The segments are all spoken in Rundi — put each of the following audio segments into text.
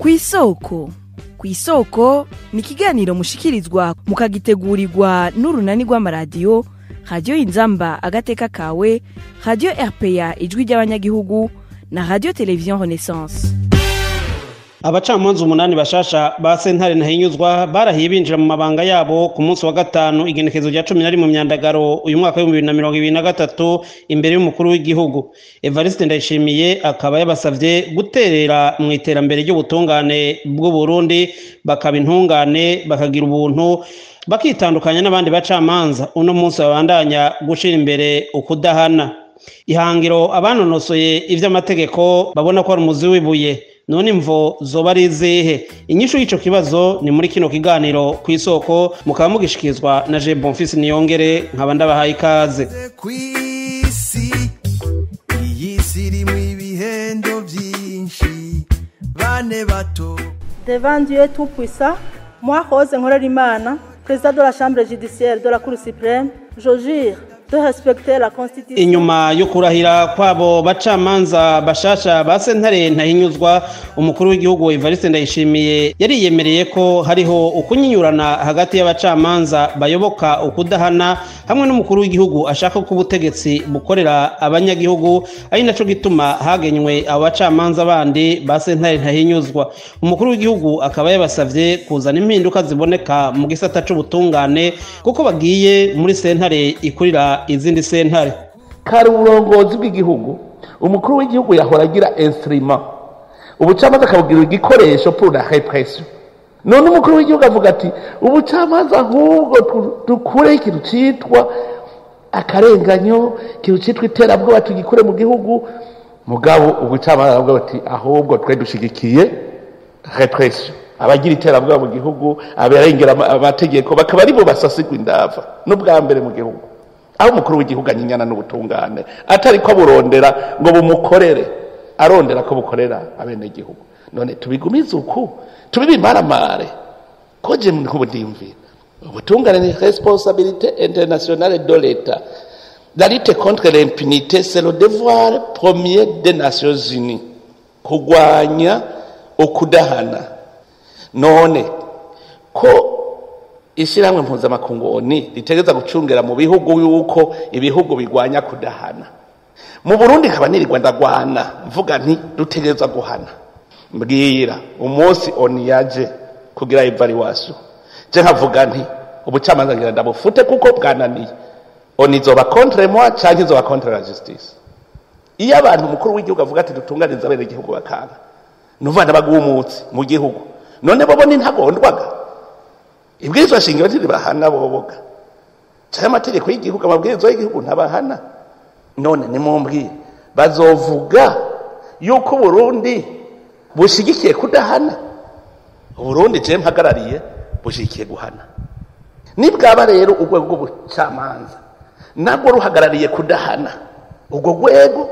Kw'isoko. Kw'isoko ni ikiganiro mushikirizwa mukagitegurirwa n'urunani rw'amaradiyo Radiyo Inzamba Agateka Kawe, Radiyo RPA Ijwi ry'Abanyagihugu na Radiyo Televiziyo Renaissance. Abacamanza umunani bashasha ba sentare Ntahinyuzwa barahiye binjira mu mabanga yabo ku munsi wa gatanu, igenekezo rya 11 Myandagaro uyu mwaka w'2023, imbere y'umukuru w'igihugu Evariste Ndayishimiye, akaba yabasavye guterera mu iterambere ry'ubutungane bw'u Burundi, bakaba intungane, bakagira ubuntu, bakitandukanya n'abandi bacamanza uno munsi babandanya gushira imbere ukudahana. Ihangiro abanonosoye ivy'amategeko babona ko ari umuzi w'ibuye. None imvo zoba ari izihe? Inyishu y'ico kibazo ni muri kino kiganiro Kw'isoko, mukaba mugishikizwa na Je Bonfils Niyongere, nkaba ndabahaye ikaze. Kw'isi, iyi si irimwo ibihendo vyinshi, bane bato. Devant Dieu Tout-Puissant, moi, Rose Nkorerimana, président de la Chambre judiciaire de la Cour suprême, je jure de respecter la Constitution. Inyuma yo kurahira kwabo bacamanza bashasha ba sentare Ntahinyuzwa, umukuru w'igihugu Evariste Ndayishimiye yariyemereye ko hariho ukunyinyurana hagati y'abacamanza bayoboka ukudahana hamwe n'umukuru w'igihugu ashaka ko ubutegetsi bukorera abanyagihugu, ari naco gituma hagenywe abo bacamanza bandi ba sentare Ntahinyuzwa. Umukuru w'igihugu akaba yabasavye kuzana impinduka ziboneka mu gisata c'ubutungane, kuko bagiye muri sentare ikurira izindi sentare. Kari uburongozi bw'igihugu, umukuru w'igihugu yahora agira instrument, ubucamanza akabugira igikoresho pour la répression. None umukuru w'igihugu avuga ati ubucamanza ahubwo dukureho ikintu citwa akarenganyo, ikintu citwa iterabwoba, tugikure mu gihugu. Mugabo ubucamanza aravuga ati ahubwo twe dushigikiye répression, abagira iterabwoba mu gihugu, abarengera amategeko, bakaba aribo basasigwa indava. N'ubwa mbere mu gihugu aho umukuru w'igihugu anyinyana n'ubutungane, atari ko aburondera ngo bumukorere, arondera ko bukorera abenegihugu. None tubigumize uku, tubibe imaramare? Ko je nkubu ndiyumvira, ubutungane ni responsabilité internationale de l'État. La lutte contre l'impunité, c'est le devoir premier des Nations Unies, kurwanya ukudahana. None ko ishyirahamwe mpuzamakungu ONU ritegereza gucungera mu bihugu yuko ibihugu bigwanya kudahana, mu Burundi nkaba nirirwa ndagwana mvuga nti dutegereza guhana, mbwira umunsi ONU yaje kugira évaluation, je nkavuga nti ubucamanza ngira ndabufute kuko bwananiye, ONU izoba contre moi canke izoba contre la justice? Iyo abantu, umukuru w'igihugu avuga ati dutunganize abenegihugu, bakanga, nuva ndabagumutse mu gihugu. None bobo ni ntagondwaga? Ibwirizwa shingiro ntiribahana boboga? Canke amategeko y'igihugu, amabwirizwa y'igihugu ntabahana? None nimumbwire, bazovuga yuko Burundi bushigikiye kudahana? Uburundi je mpagarariye bushigikiye guhana. Nibwaba rero urwego rw'ubucamanza nabwo ruhagarariye kudahana, urwo rwego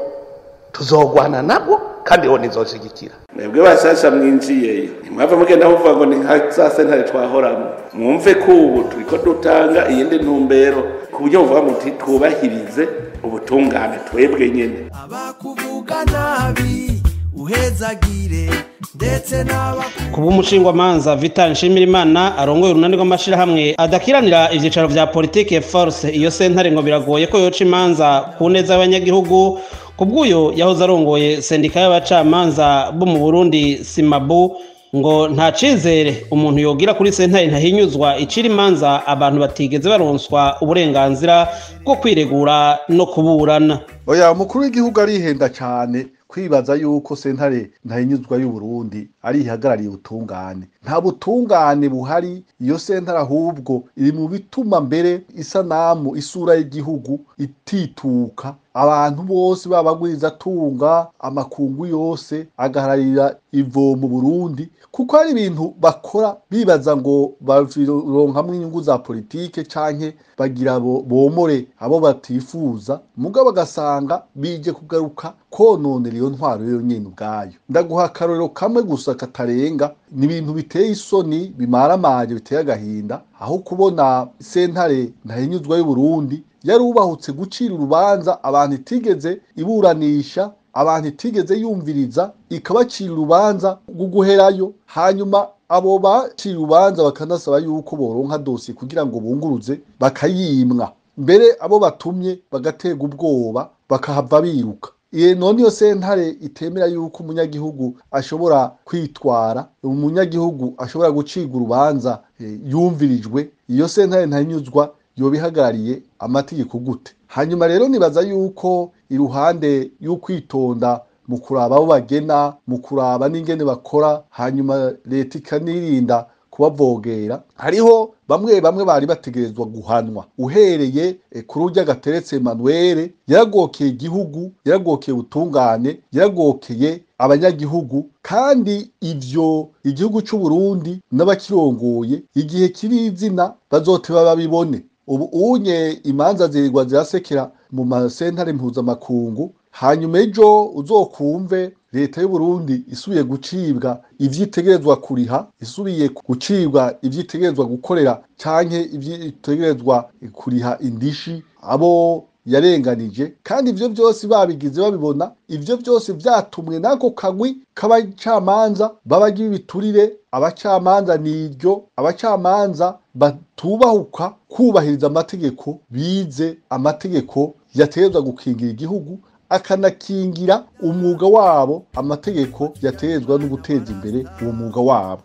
tuzogwana nabwo, kandi ho nizoshigikira. Mwebwe bashasha mwinjiyeyo, ntimwave mugenda muvuga ngo ni nka za sentare twahoramo. Mwumve ko ubu turiko dutanga iyindi ntumbero, ku buryo muvuga muti twubahirize ubutungane twebwe nyene. Abakuvuga nabi uhezagire, ndetse n'abaku Kuba umushingwamanza Vital Nshimirimana arongoye urunani rw'amashirahamwe adakiranira ivyicaro vya politike Force, iyo sentare ngo biragoye ko yoca imanza ku neza y'abanyagihugu. Kubw'uyo yahoze arongoye sendika y'abacamanza bo mu Burundi Simabu, ngo nta cizere umuntu yogira kuri sentare Ntahinyuzwa icira imanza abantu batigeze baronswa uburenganzira bwo kwiregura no kuburana. Oya, umukuru w'igihugu arihenda cyane kwibaza yuko sentare Ntahinyuzwa y'u Burundi ari ihagarariye ubutungane. Nta butungane buhari. Iyo sentare ahubwo iri mu bituma mbere isanamu, isura y'igihugu itituka, abantu bose babagwiza tunga, amakungu yose agahararira ivo mu Burundi, kuko hari ibintu bakora bibaza ngo bavironkamwo inyungu za politike canke bagira bomore abo batifuza, mugabo bagasanga bije kugaruka kononera iyo ntwaro yo nyene ubwayo. Ndaguha akarorero kamwe gusa katarenga. Ni ibintu biteye isoni, bimaramaje, biteye agahinda, aho kubona sentare Ntahinyuzwa y'u Burundi yarubahutse gucira urubanza abantu itigeze iburanisha. Abantu itigeze yumviriza, ikabacira urubanza rwo guherayo. Hanyuma abo bacira urubanza bakanasaba yuko boronka dosiye kugira ngo bunguruze, bakayimwa. Mbere abo batumye bagaterwa ubwoba, bakahava biruka. Iye none iyo sentare itemera yuko umunyagihugu ashobora kwitwara, umunyagihugu ashobora gucirwa urubanza yumvirijwe, iyo sentare ntahinyuzwa yoba ihagarariye amategeko gute? Hanyuma rero nibaza yuko iruhande y'ukwitonda mu kuraba abo bagena, mu kuraba n'ingene bakora, hanyuma leta ikanirinda kubavogera, hariho bamwe bamwe bari bategerezwa guhanwa. Uhereye kuri urya Gateretse Emmanuel, yaragokeye igihugu, yaragokeye ubutungane, yaragokeye abanyagihugu. Kandi ivyo igihugu c'u Burundi n'abakirongoye igihe kiri izina bazoteba babibone. Ubu unye imanza zirirwa zirasekera mu masentare mpuzamakungu, hanyuma ejo uzokumve leta y'u Burundi isubiye gucibwa ivyitegerezwa kuriha, isubiye gucibwa ivyitegerezwa gukorera, canke ivyitegerezwa kuriha indishi abo yarenganije. Kandi ivyo vyose babigize babibona, ivyo vyose vyatumwe n'ako kagwi k'abacamanza babagira ibiturire. Abacamanza niryo, abacamanza batubahuka kubahiriza amategeko, bize amategeko yategerezwa gukingira igihugu akanakingira umwuga wabo, amategeko yategerezwa no guteza imbere uwo mwuga wabo.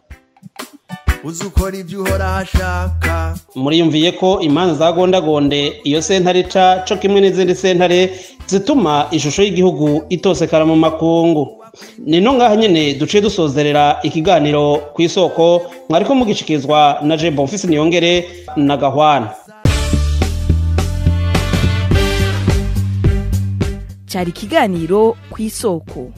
Uzukora ibyo uhora ashaka. Muriyumviye ko imanza za gondagonde iyo sentare ica co kimwe n'izindi sentare zituma ishusho y'igihugu itosekara mu makungu. Ni no ngaha nyene duciye dusozerera ikiganiro ku isoko, mwariko mugishikizwa na Je Bonfils Niyongere na Gahwana. Cari ikiganiro ku isoko.